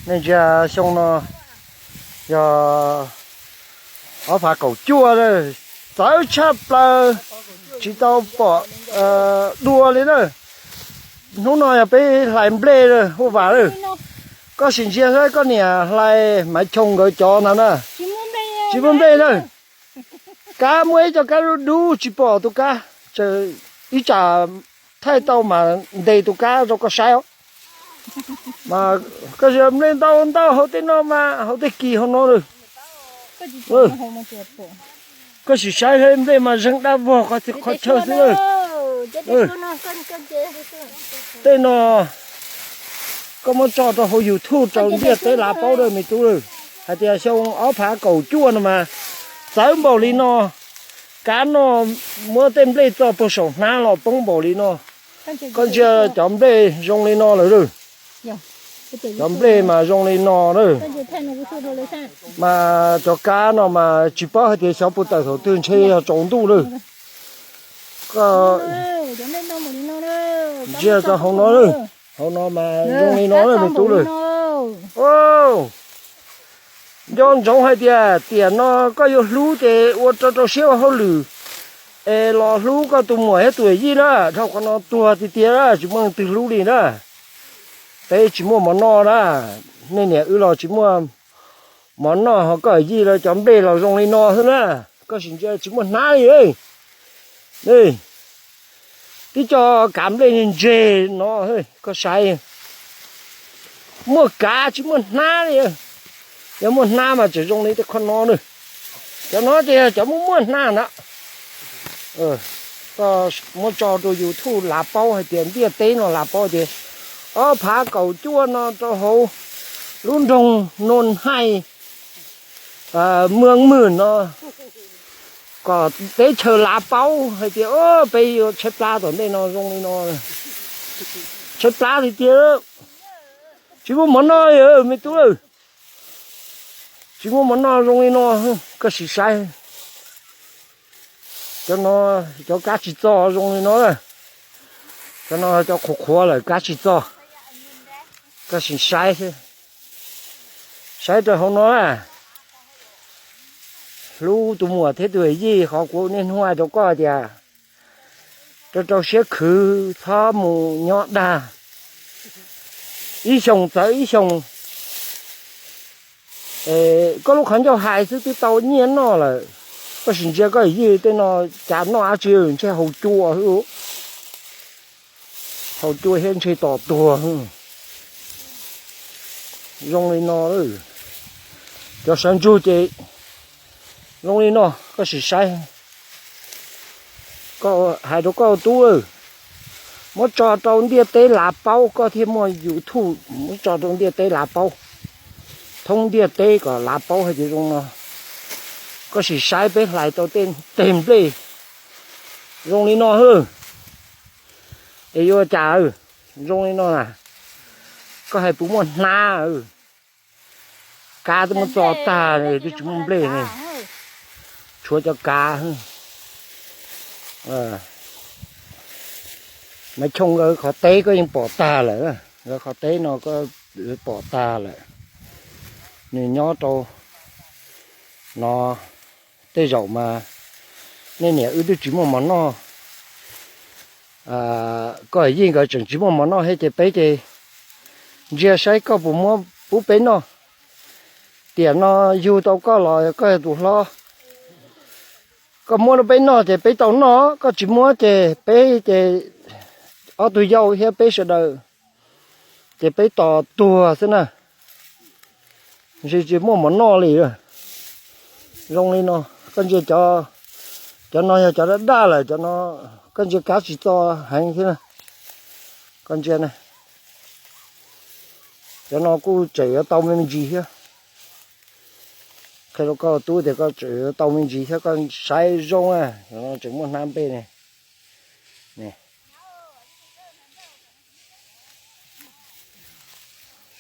Nej ntsia xyoo no yog ob phav kaum cuaj lawm, txawv tshaj plaws, tsis tau pom dua li na. Hnub no yog peb hlais nplej huaj vam lawm. Koj sim ntsia saib koj niam hlais Maiv Choo nkawd cov ntag na, tsis muaj nplej na. Kab muaj ib co kab dub dub tsis pom tus kab, ib tsam thaij tau mas ntes tus kab rau koj saib os. Mas koj nplej ntau ntau hauv tej no mas hauv tej kis hauv no lawm. Koj sim saib nplej mas zeeg dab vog qhov chaw xwb lawm. Tej no koj muab tso rau hauv YouTube rau ntiaj teb lav paub lawm me tub lawm, hais tias xyoo ob phav kaum cuaj no mas txawv npaum li no. Kab no muab tej nplej txo puag saum hnab los poob npaum li no. Koj ntsia cov nplej zoo li no lawm lawm. Cov nplej mas zoo li no lawm. Mas cov kab no mas tsis paub hais tias xyov puas tawm thaum twg, ntshe yog tsaus ntuj lawm. Ntsia rau hauv no lawm, hauv no mas zoo li no lawm me tub lawm. Nco ntsoov hais tias tiam no koj yuav hlub ces ua rau rau siab ua hauj lwm es los hlub koj tus muam thiab tus yij na, dhau qhov no tuag tiag tiag na, tsis muaj leej twg hlub li na. Peb tsis muaj mov noj na, nej niam wb los tsis muaj mov noj, ho koj yij lawv cov nplej los zoo li no xwb na. Koj sim ntsia tsis muaj hnab li. Tib co kav nplej ntseg no, koj saib, muaj kav tsis muaj hnab li. Yog muaj hnab mas tseem zoo li tej qhov no na. Cov no ces yog cov muaj muaj hnab na. Koj muab tso rau YouTube lav paub hais tias ntiaj teb no lav paub tias ob phav kaum cuaj no rau hauv lub nroog Noos Haij, Muas Mwm no, kom teb chaws lav paub hais tias peb yuav tshaib plab tom ntej no zoo li no. Tshaib plab tiag tiag, tsis muaj mov noj li me tub. Tsis muaj mov noj zoo li no, koj sim saib. Cov no, cov kab tsis txo zoo li no. Cov no cov qhuav qhuav lawm kab tsis txo. Koj sim saib, saib rau hauv no na. Hlub tus muam thiab tus yij, qhov kuv niaj hnub hais rau koj tias rau rau siab khwv, txhob mus nyob dag. Ib xyoos txawv ib xyoos. Koj lub qhov ncauj hais xwb twb tau nyiaj noj lawm. Koj sim ntsia koj yij tej no cas noj dab tsi, ntshe haus cua xwb. Haus cua thiab ntshe tos tuag. Zoo li no, cov sawv ntsug ces zoo li no, koj sim saib. Hais rau koj tub, muab tso rau ntiaj teb lav paub, koj thiaj muaj YouTube, muab tso rau ntiaj teb lav paub. Thoob ntiaj teb kom lav paub hais tias zoo no. Koj sim saib peb hlais tau tej teg nplej zoo li no hwb. Es yuav cas zoo li no na? Koj hais puas muaj hnab? Kav twb muab txo tag, twb tsis muaj nplej ne. Tshuav cov kav. Maiv Choo nkawd qhov teb koj yeej pom tag lawm, nkawd qhov teb no koj pom tag lawm. Nws nyob rau no, tej zaum mas nej niam wb twb tsis muaj mov noj. Koj yij nkawd tseem tsis muaj mov noj thiab ces peb ces ntsia saib koj puas muab pub peb noj. Tiam no yug tau koj los koj yog tus hlob, koj muab rau peb noj ces peb tau noj, koj tsis muab ces peb ces ob tug yau thiab peb sawv daws ces peb tos tuag xwb na. Ntshe tsis muaj mov noj li. Zoo li no, koj ntsia, cov no yog cov daj daj lawm, cov no koj ntsia kav tsis txo heev thiab na. Koj ntsia na, cov no kuj tseem yuav tau me ntsis thiab. Qhia rau koj tub tias koj tseem yuav tau me ntsis thiab, koj saib zoo na, cov no tseem muaj hnab nplej ne.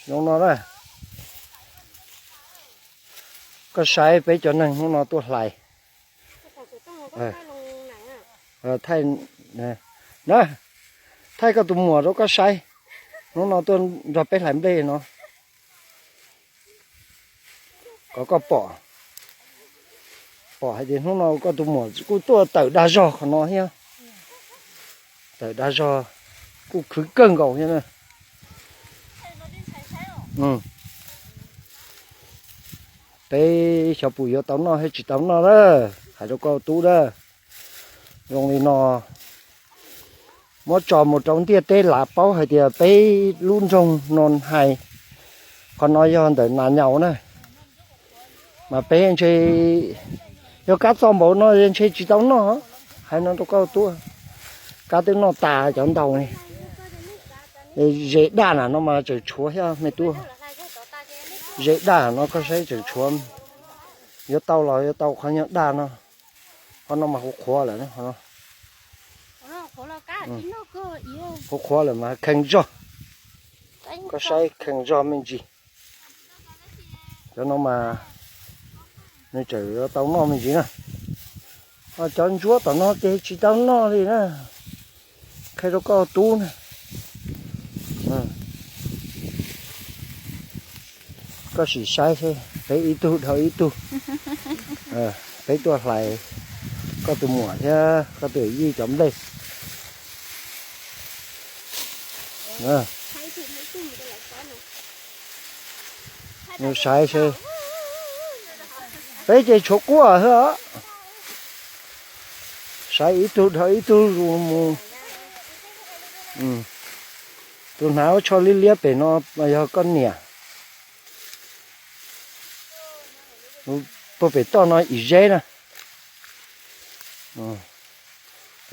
Zoo no na, koj saib peb cov neeg hnub no tuaj hlais. Thaij na, Thaij koj tus muam rau koj saib. Hnub no tuaj nrog peb hlais nplej no, kom koj pom, pom hais tias hnub no koj tus muam kuj tuaj tawm dag zog qhov no thiab. Tawm dag zog kuj khwv kawg nkaus thiab na. Peb xyov puas yuav tau noj thiab tsis tau noj na, hais rau koj tub na. Zoo li no, muab tso mus rau ntiaj teb lav paub hais tias peb lub nroog no hais, qhov no yog ntawm Nas Nyaus na. Mas peb ntshe yog kab txo npaum no ntshe tsis tau noj, hais no rau koj tub. Kab twb noj tas cov ntaus ne. Ze daj na no mas tseem tshuav thiab me tub. Ze daj no koj saib tseem tshuav. Yuav tau los yuav tau qhov nyuag daj no. Qhov no mas qhuav qhuav lawm, qhuav qhuav lawm mas kheev zog. Koj saib kheev zog me ntsis. Cov no mas nws tseem yuav tau noj me ntsis na. Ho cov ntsuab tom no ces tsis tau noj li na. Qhia rau koj tub na. Koj sim saib seb peb ib tug dhau ib tug. Peb tuaj hlais koj tus muam thiab koj tus yij cov nplej. Nws saib seb, peb ces tshuav quaj xwb os. Saib ib tug dhau ib tug mus. Tus hnav lub tsho liab liab pem no mas yog koj niam. Puag pem toj no ib zeb na.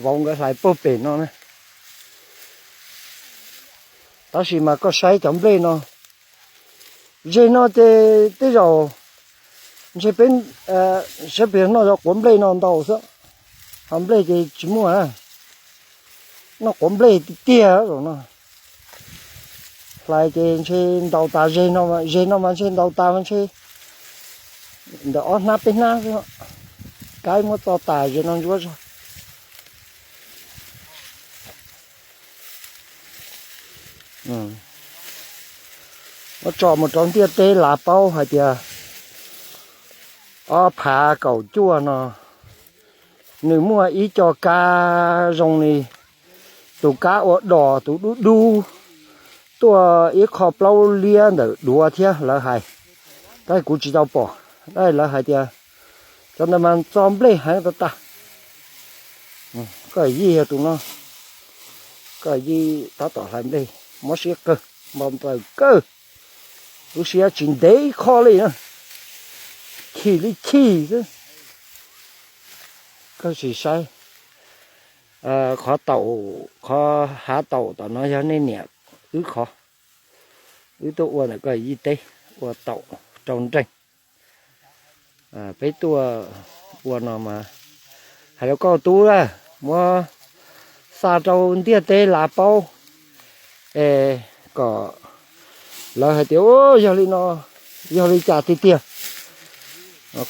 Vauv nkawd hlais puag pem no na. Tab sis mas koj saib cov nplej no, zeg no ces tej zaum ntshe peb saib pem no yog quav nplej no ntau xwb, ho nplej ces tsis muaj. Noj quav nplej tiag tiag zaum no. Hlais ces ntshe ntaus tas zeg no, zeg no mas ntshe ntaus tas mas ntshe ntawm ob hnab peb hnab xwb. Kaib muab txo tas zeg no ntsuab zog. Muab tso mus rau ntiaj teb lav paub hais tias ob phav kaum cuaj no nws muaj ib co kab zoo li tus kab ua dos tus dub dub tuaj ib qho plaub liab ntawm duav thiab lawv hais. Tab kuv tsis tau pom, tab lawv hais tias cov ntawd mas txo nplej heev tas tas. Koj yij yog tus no, koj yij tab tom hlais nplej mob siab kawg, npau taws kawg. Lub siab tsis ntev ib qho li na, chim li chim xwb. Koj sim saib, qhov taum, qhov hav taum tom no yog nej niam wb qhov, wb tuaj ua ntawm koj yij teb, ua taum rau nreeg. Peb tuaj ua no mas hais rau koj tub na, muab xa rau ntiaj teb lav paub es kom lawv hais tias yog li no, yog li cas tiag tiag.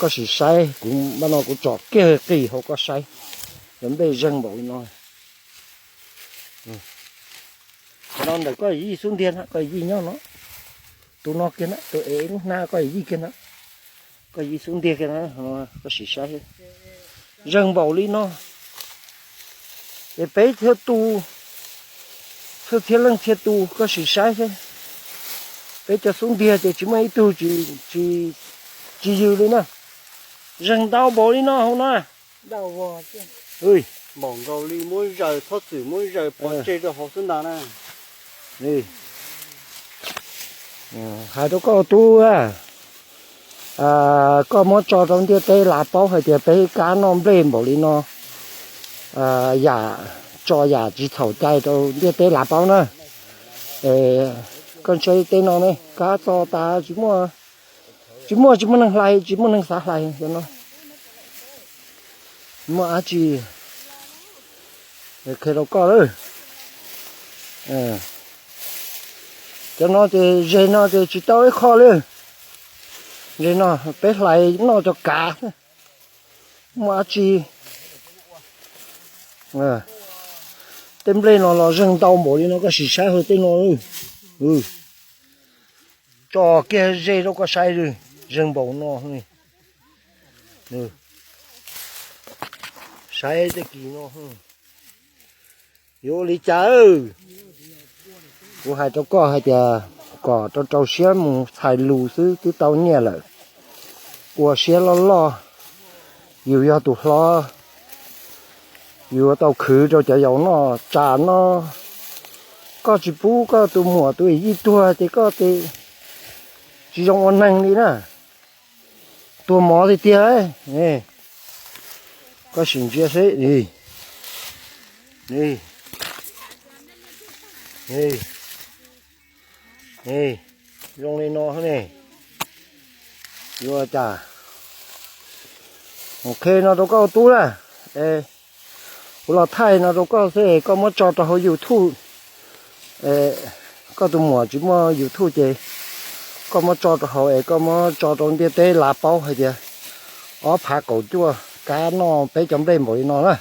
Koj sim saib, kuv npaj no kuv tsom kiag qis hauv koj saib, cov nplej zeeg npaum li no. Qhov no ntawm koj yij xub ntiag na, koj yij nyob no. Tus no kiag na, tus ev lub hnab koj yij kiag na. Koj yij xub ntiag kiag na, koj sim saib. Zeeg npaum li no, ces peb thiaj tu, thiaj leej thiaj tu, koj sim saib seb. Peb cov xub ntiag ces tsis muaj ib tug tsis yws li na. Zeeg ntau npaum li no hauv no. Npaum nkaus li muab zaws, txhob txwm muab zaws pov tseg rau hauv xwb ntag na. Hais rau koj tub, koj muab tso rau ntiaj teb lav paub hais tias peb kab noj nplej npaum li no, yam tso yam tsis txhaum cai rau ntiaj teb lav paub na. Koj saib tej no ne, kab txo tas tsis muaj, tsis muaj, tsis muaj neeg hlais, tsis muaj neeg xav hlais cov no. Muaj dab tsi qhia rau koj lawm. Cov no ces zeg no ces tsis tau ib qho li. Zeg no peb hlais noj cov kav. Muaj dab tsi Tej nplej no los zeeg ntau npaum li no, koj sim saib hauv tej no. Tso kiag ze rau koj saib, zeeg npaum no. Saib tej kis no yuav ua li cas. Kuv hais rau koj hais tias kom rau rau siab mus txhais lus xwb twb tau nyiaj lawm. Ua siab loj loj, yus yog tus hlob, yus yuav tau khwv rau cov yaus noj tsam no. Koj tsis pub koj tus muam tus yij tuag ces koj tsis zoo ua neeg li na. Tuag mov tiag tiag. Koj sim ntsia seb. Zoo li no ne, yuav cas? Qhia no rau koj tub na, kuv los thaij no rau koj xwb, koj muab tso rau hauv YouTube. Koj tus muam tsis muaj YouTube ces koj muab tso rau hauv es koj muab tso rau ntiaj teb lav paub hais tias ob phav kaum cuaj kab noj peb cov nplej npaum li no na.